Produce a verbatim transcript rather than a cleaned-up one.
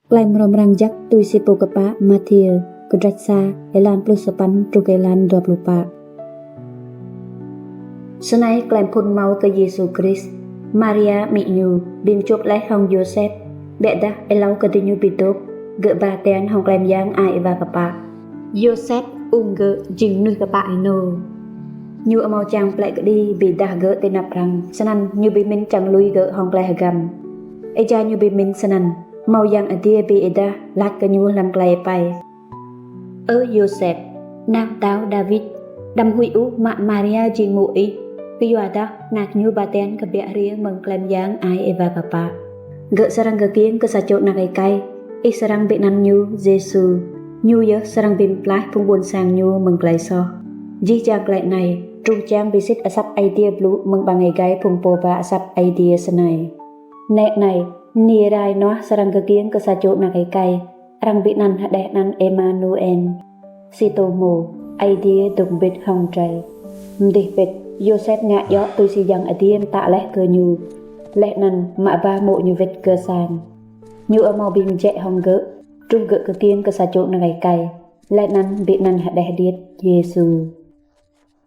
Klei mrâo mrang jăk tui si pô kpă Mathiơ, kdrêč sa, êlan pluh sa păn truh kơ êlan dua pluh pă. Snei klei mphŭn mâo kơ Yêsu Krist. Maria amĭ ñu bi mčuôp leh hŏng Yôsep, ƀiădah êlâo kơ diñu bi dôk, gơ̆ ba tian hŏng klei myang ai êwa kpă. Yôsep ung gơ̆ jing mnuih kpă ênô. Ñu amâo čiăng plĕ kđi bi êdah gơ̆ ti anăp arăng, snăn ñu bi mĭn čiăng lui gơ̆ hŏng klei hgăm. Êjai ñu bi mĭn snăn, mâo Yang Adiê bi êdah lač kơ ñu hlăm klei êpei: Ơ Yôsep, anak mtao Đawit, đăm huĭ ôh mă Maria jing mô̆ ih, kyuadah anak ñu ba tian kbiă hriê mơ̆ng klei myang ai êwa kpă. Gơ̆ srăng kkiêng kơ sa čô anak êkei, ih srăng bi anăn ñu Yêsu. Ñu yơh srăng bi mtlaih phung ƀuôn sang ñu mơ̆ng klei soh. Jih jang klei anei truh čiăng bi sĭt asăp Aê Diê blŭ mơ̆ng ƀăng êgei phung pô ba asăp Aê Diê snei: Nĕ anei, mniê rai nuah srăng kkiêng kơ sa čô anak êkei, arăng bi anăn hđeh anăn Êmanuel, si tô hmô, Aê Diê dôk mbĭt hŏng drei. Mdih pĭt, Yôsep ngă djŏ tui si Yang Adiê mtă leh kơ ñu, leh anăn mă ba mô̆ ñu wĭt kơ sang. Ñu amâo bi mjĕ hŏng gơ̆, truh gơ̆ kkiêng kơ sa čô anak êkei, leh anăn bi anăn hđeh điêt Yêsu.